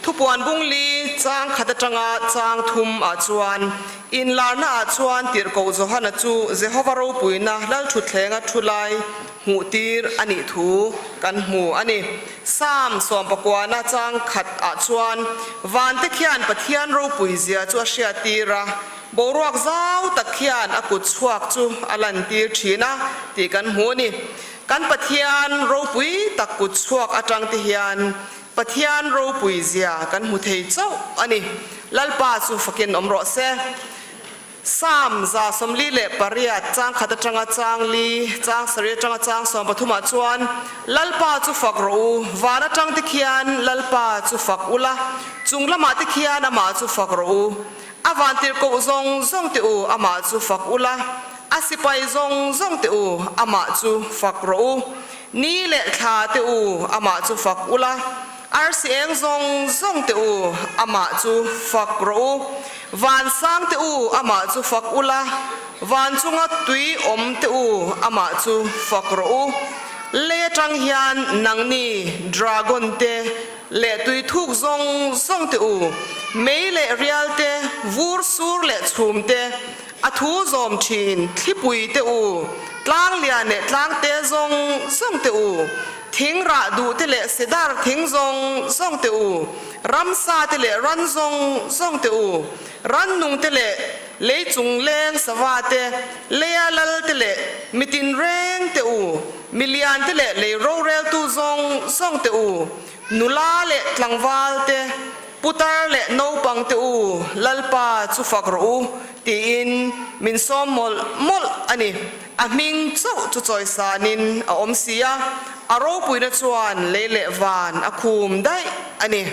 Thupuan bung li chang khat atanga chang thum ah chuan inlarna ah chuan Tirhkoh Johana chu Jehova ropuina Lalthutthlenga thu lai hmuh tir a nih thu kan hmu a ni. Psalm sawmpakuana chang khat ah chuan vante khian Pathian ropui zia chu a hriat tir a, boruak zau tak khian a kut chhuak chu a lan tir thin a tih kan hmu a ni. Kan Pathian ropui tak kut chhuak atang te hian Pathian ropui zia kan hmu thei chauh a ni. Lalpa chu fakin awm rawh se. Psalm 148 chang khat atanga chang li, chang sarih atanga chang 13 ah chuan, Lalpa chu fak rawh u, van atang te khian Lalpa chu fak ula, chung lamah te khian amah chu fak rawh u. A vantirhkoh zawng zawng te u amah chu fak ula, a sipai zawng zawng te u amah chu fak rawh u. Ni leh thla te u amah chu fak ula, Arsi eng zawng zawng te u, amah chu fak rawh u. Van sang te u, amah chu fak ula, van chunga tui awm te u, amah chu fak rawh u. Lei atang hian nangni dragon te leh tui thuk zawng zawng te u, mei leh rial te, vur sur leh chhum te, a thu zawm thin thlipui te u, tlang lian leh tlang te zawng zawng te u, thing rah duh te leh cedar thing zawng zawng te u, ramsa te leh ran zawng zawng te u, rannung te leh lei chung leng sava te, leia lal te leh mitin reng te u, milian te leh lei roreltu zawng zawng te u, nula leh tlangval te, Putar leh naupang te u, Lalpa chu fak rawh u, tiin min sawm mawlh mawlh a ni. A hming chauh chu chawisanin a awm si a, a ropuina chuan lei leh van a khum daih a ni.